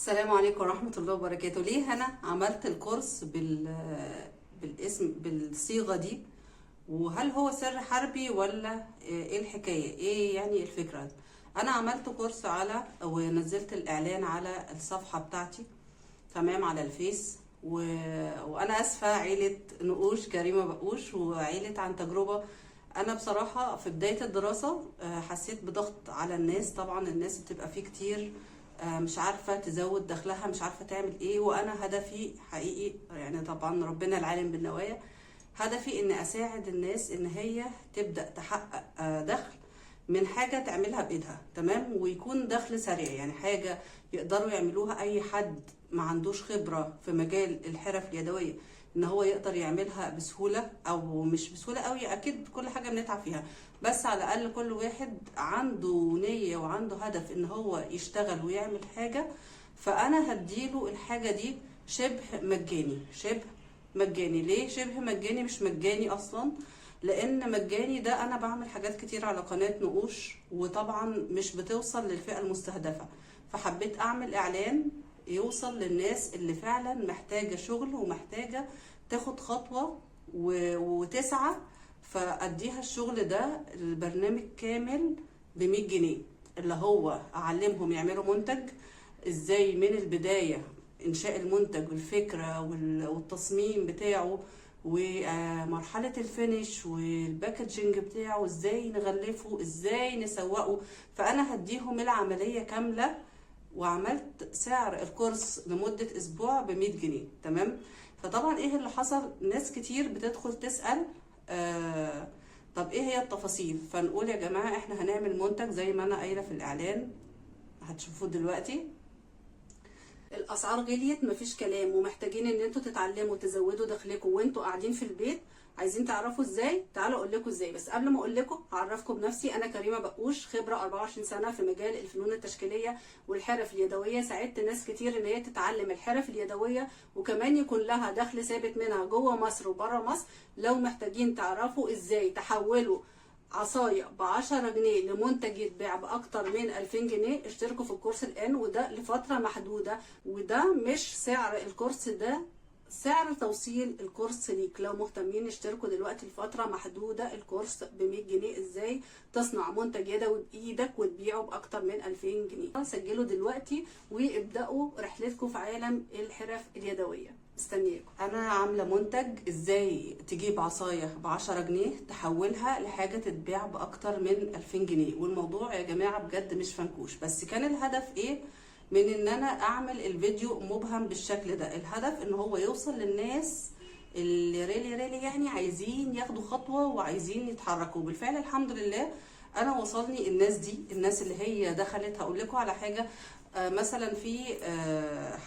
السلام عليكم ورحمة الله وبركاته. ليه أنا عملت الكورس بالاسم بالصيغة دي؟ وهل هو سر حربي ولا ايه الحكاية؟ ايه يعني الفكرة؟ انا عملت كورس على ونزلت الاعلان على الصفحة بتاعتي، تمام، على الفيس وانا اسفة، عيلة نقوش كريمة بقوش وعيلة عن تجربة. انا بصراحة في بداية الدراسة حسيت بضغط على الناس. طبعا الناس بتبقى فيه كتير، مش عارفة تزود دخلها، مش عارفة تعمل ايه. وانا هدفي حقيقي، يعني طبعا ربنا العالم بالنوايا، هدفي ان اساعد الناس ان هي تبدأ تحقق دخل من حاجة تعملها بإيدها، تمام، ويكون دخل سريع، يعني حاجة يقدروا يعملوها أي حد ما عندوش خبرة في مجال الحرف اليدوية، إن هو يقدر يعملها بسهولة أو مش بسهولة قوي، أكيد كل حاجة بنتعب فيها، بس على الأقل كل واحد عنده نية وعنده هدف إن هو يشتغل ويعمل حاجة، فأنا هديله الحاجة دي شبه مجاني. شبه مجاني ليه شبه مجاني؟ مش مجاني أصلا، لان مجاني ده انا بعمل حاجات كتير على قناة نقوش، وطبعا مش بتوصل للفئة المستهدفة، فحبيت اعمل اعلان يوصل للناس اللي فعلا محتاجة شغل ومحتاجة تاخد خطوة وتسعى، فاديها الشغل ده، البرنامج كامل ب100 جنيه، اللي هو اعلمهم يعملوا منتج ازاي من البداية، انشاء المنتج والفكرة والتصميم بتاعه، ومرحلة ال finish وال packaging بتاعه، ازاي نغلفه، ازاي نسوقه. فانا هديهم العملية كاملة، وعملت سعر الكورس لمدة اسبوع ب100 جنيه، تمام. فطبعا ايه اللي حصل؟ ناس كتير بتدخل تسأل طب ايه هي التفاصيل؟ فنقول يا جماعة احنا هنعمل منتج زي ما انا قايلة في الاعلان، هتشوفوه دلوقتي. الاسعار غليت مفيش كلام، ومحتاجين ان انتوا تتعلموا تزودوا دخلكم وانتوا قاعدين في البيت. عايزين تعرفوا ازاي؟ تعالوا اقول لكم ازاي. بس قبل ما اقول لكم هعرفكم بنفسي. انا كريمة بقوش، خبره 24 سنة في مجال الفنون التشكيليه والحرف اليدوية. ساعدت ناس كتير ان هي تتعلم الحرف اليدوية وكمان يكون لها دخل ثابت منها جوه مصر وبره مصر. لو محتاجين تعرفوا ازاي تحولوا عصاية ب10 جنيه لمنتج يتباع بأكتر من 2000 جنيه، اشتركوا في الكورس الآن، وده لفترة محدودة، وده مش سعر الكورس، ده سعر توصيل الكورس ليك. لو مهتمين اشتركوا دلوقتي لفترة محدودة. الكورس ب100 جنيه، ازاي تصنع منتج يدوي بإيدك وتبيعه بأكتر من 2000 جنيه. سجلوا دلوقتي وابدأوا رحلتكم في عالم الحرف اليدوية. مستنياكم. انا عامله منتج ازاي تجيب عصاية ب10 جنيه تحولها لحاجة تتباع باكتر من 2000 جنيه. والموضوع يا جماعة بجد مش فنكوش، بس كان الهدف ايه من ان انا اعمل الفيديو مبهم بالشكل ده؟ الهدف ان هو يوصل للناس اللي really really يعني عايزين ياخدوا خطوة وعايزين يتحركوا. بالفعل الحمد لله انا وصلني الناس دي، الناس اللي هي دخلت. هقول لكم على حاجة، مثلا في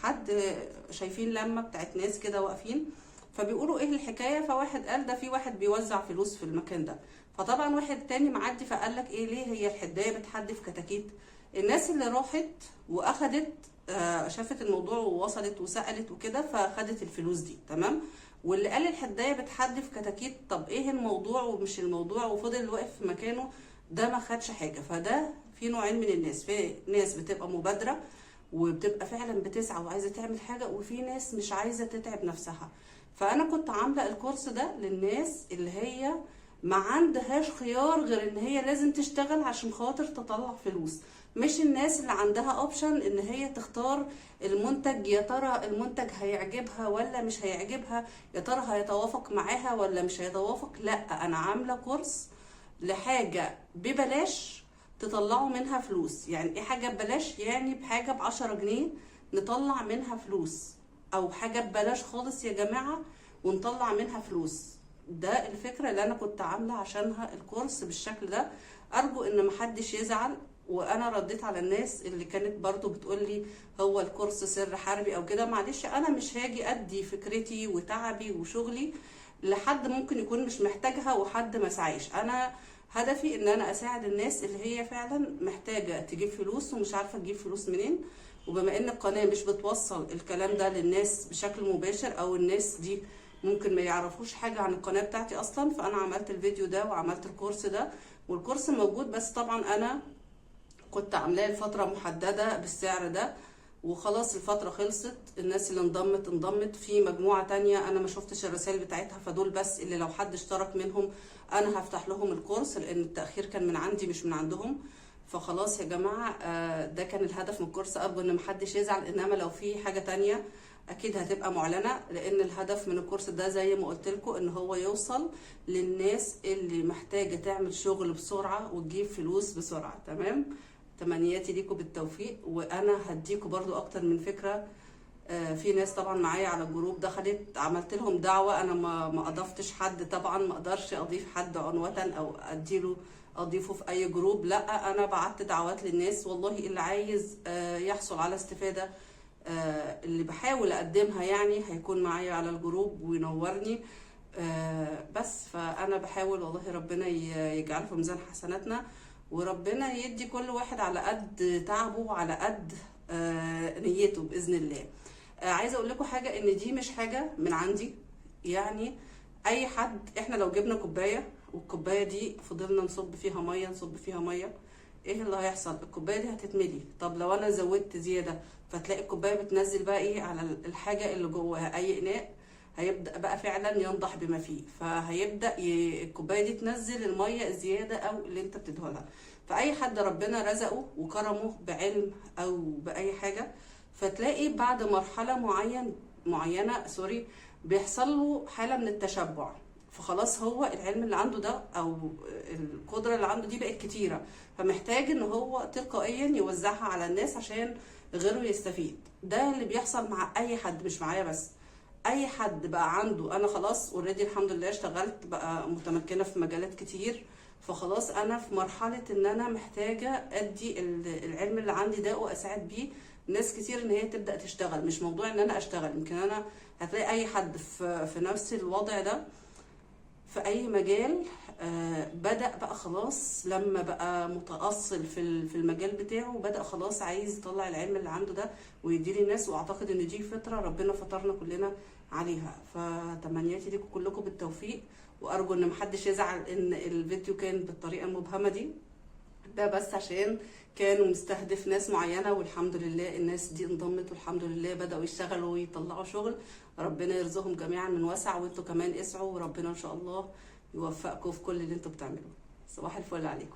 حد شايفين لما بتاعت ناس كده واقفين، فبيقولوا ايه الحكاية؟ فواحد قال ده في واحد بيوزع فلوس في المكان ده. فطبعا واحد تاني معدي فقال لك ايه، ليه هي الحدايه بتحدف كتاكيت؟ الناس اللي راحت واخدت شافت الموضوع ووصلت وسالت وكده، فخدت الفلوس دي، تمام. واللي قال الحدايه بتحدف كتاكيت، طب ايه الموضوع ومش الموضوع، وفضل واقف في مكانه، ده ما خدش حاجة. فده في نوعين من الناس، في ناس بتبقى مبادرة وبتبقى فعلا بتسعى وعايزه تعمل حاجة، وفي ناس مش عايزه تتعب نفسها. فانا كنت عامله الكورس ده للناس اللي هي ما عندهاش خيار غير ان هي لازم تشتغل عشان خاطر تطلع فلوس، مش الناس اللي عندها option ان هي تختار المنتج، يا ترى المنتج هيعجبها ولا مش هيعجبها، يا ترى هيتوافق معاها ولا مش هيتوافق. لا، انا عامله كورس لحاجة ببلاش تطلعوا منها فلوس. يعني ايه حاجة ببلاش؟ يعني بحاجة ب10 جنيه نطلع منها فلوس، او حاجة ببلاش خالص يا جماعة ونطلع منها فلوس. ده الفكرة اللي انا كنت عاملة عشانها الكورس بالشكل ده. ارجو ان محدش يزعل، وانا رديت على الناس اللي كانت برضو بتقولي هو الكورس سر حربي او كده. معلش، انا مش هاجي ادي فكرتي وتعبي وشغلي لحد ممكن يكون مش محتاجها وحد ما سعيش. انا هدفي ان انا اساعد الناس اللي هي فعلا محتاجة تجيب فلوس ومش عارفة تجيب فلوس منين. وبما ان القناة مش بتوصل الكلام ده للناس بشكل مباشر، او الناس دي ممكن ما يعرفوش حاجة عن القناة بتاعتي اصلا، فانا عملت الفيديو ده وعملت الكورس ده، والكورس موجود، بس طبعا انا كنت عاملاه لفترة محددة بالسعر ده. وخلاص الفترة خلصت. الناس اللي انضمت انضمت. في مجموعة تانية انا ما شفتش الرسائل بتاعتها، فدول بس اللي لو حد اشترك منهم انا هفتح لهم الكورس، لان التأخير كان من عندي مش من عندهم. فخلاص يا جماعة، ده كان الهدف من الكورس. ارجو ان محدش يزعل، انما لو في حاجة تانية اكيد هتبقى معلنة، لان الهدف من الكورس ده زي ما قلت لكم ان هو يوصل للناس اللي محتاجة تعمل شغل بسرعة وتجيب فلوس بسرعة. تمام، تمنياتي ليكم بالتوفيق، وانا هديكم برضو اكتر من فكرة. في ناس طبعا معايا على الجروب دخلت، عملت لهم دعوة. انا ما اضفتش حد طبعا، ما اقدرش اضيف حد عنوة او اديله اضيفه في اي جروب، لا انا بعت دعوات للناس والله اللي عايز يحصل على استفادة اللي بحاول اقدمها يعني هيكون معايا على الجروب وينورني. بس فانا بحاول والله ربنا يجعله في ميزان حسناتنا، وربنا يدي كل واحد على قد تعبه وعلى قد نيته باذن الله. عايزه اقول لكم حاجة، ان دي مش حاجة من عندي، يعني اي حد، احنا لو جبنا كوباية والكوبايه دي فضلنا نصب فيها مية نصب فيها مية، ايه اللي هيحصل؟ الكوباية دي هتتملي. طب لو انا زودت زيادة، فتلاقي الكوباية بتنزل بقى ايه على الحاجة اللي جواها، اي اناء هيبدا بقى فعلا ينضح بما فيه، فهيبدا الكوباية دي تنزل المية الزيادة او اللي انت بتديها لها. فاي حد ربنا رزقه وكرمه بعلم او باي حاجة، فتلاقي بعد مرحلة معينة بيحصل له حاله من التشبع، فخلاص هو العلم اللي عنده ده او القدرة اللي عنده دي بقت كتيرة، فمحتاج ان هو تلقائيا يوزعها على الناس عشان غيره يستفيد. ده اللي بيحصل مع اي حد، مش معايا بس، اي حد بقى عنده. انا خلاص already الحمد لله اشتغلت بقى متمكنة في مجالات كتير، فخلاص انا في مرحلة ان انا محتاجه ادي العلم اللي عندي ده واساعد بيه ناس كتير ان هي تبدا تشتغل. مش موضوع ان انا اشتغل، يمكن انا هتلاقي اي حد في نفس الوضع ده في اي مجال، بدأ بقى خلاص لما بقى متأصل في المجال بتاعه، بدأ خلاص عايز يطلع العلم اللي عنده ده ويديه للناس. واعتقد ان دي فطرة ربنا فطرنا كلنا عليها. فتمنياتي لكم كلكم بالتوفيق، وارجو ان محدش يزعل ان الفيديو كان بالطريقة المبهمة دي، ده بس عشان كانوا مستهدف ناس معينة، والحمد لله الناس دي انضمت، والحمد لله بدأوا يشتغلوا ويطلعوا شغل. ربنا يرزقهم جميعا من وسع، وانتوا كمان اسعوا، وربنا ان شاء الله يوفقكم في كل اللي انتوا بتعملوه. صباح الفل عليكم.